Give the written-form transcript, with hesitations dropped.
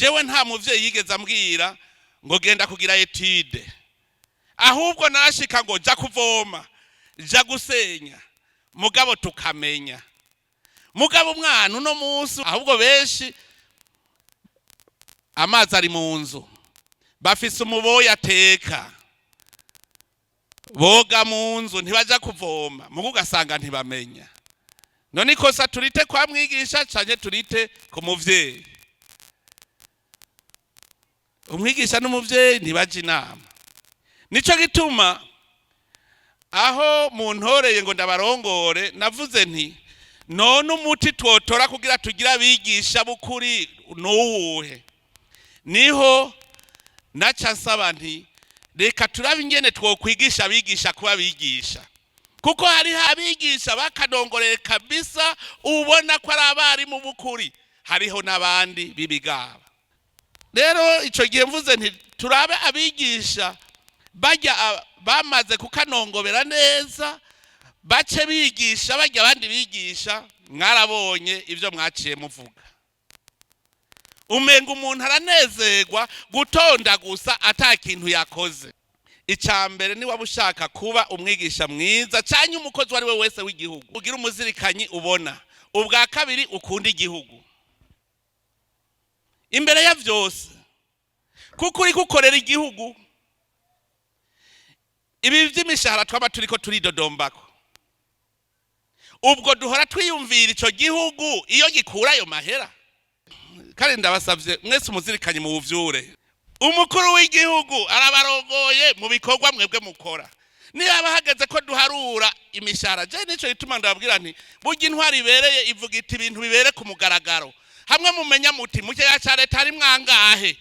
Jewe nta muvyeyi yigeze ambwira ngo genda kugira étude, ahubwo narashika ngo ja kuvoma, ja gusenya, mugabo tukamenya. Mugabo umwana uno munsi, ahubwo benshi amazi ari mu nzu, bafise umuboyi ateka, boga mu nzu, ntibaja kuvoma, mugo ugasanga ntibamenya. None ikosa turite kwa mwigisha canke turite ku muvyeyi? Umwigisha n'umuvyeyi ntibaja inama. Nico gituma aho muntoreye ngo ndabarongore, navuze nti: "None umuti twotora kugira tugire abigisha b'ukuri nuwuhe?" Niho naca nsaba nti: "Reka turabe ingene twokwigisha abigisha kuba abigisha", kuko hariho abigisha bakanongoreye kabisa, ubona ko ari abarimu b'ukuri, hariho n'abandi b'ibigaba. Rero ico gihe mvuze nti: "Turabe abigisha bajya bamaze kukanongobera neza, bace bigisha bajya abandi bigisha." Mwarabonye ibyo mwaciye muvuga, umenga umuntu aranezerwa gutonda gusa ata kintu yakoze. Icya mbere, ni waba ushaka kuba umwigisha mwiza cyangwa umukozi uwo ari we wese w'igihugu, ugira umuzirikanyi ubona. Ubwa kabiri, ukunda igihugu imbere ya byose, kuko uri gukorera igihugu. Ibi by'imishahara twaba turi ko turidodombako, ubwo duhora twiyumvira icyo gihugu iyo gikura ayo mahera. Kandi ndabasabye mwese, umuzirikanye mu buvyure. Umukuru w'igihugu arabarongoye mu bikorwa mwebwe mukora. Niba hageze ko duharura imishahara, je nico gituma ndababwira nti: "Burya intwari ibereye ivuga iti ibintu bibere ku mugaragaro." Hamwe mumenya muti mu kigega ca leta hari mwangahe?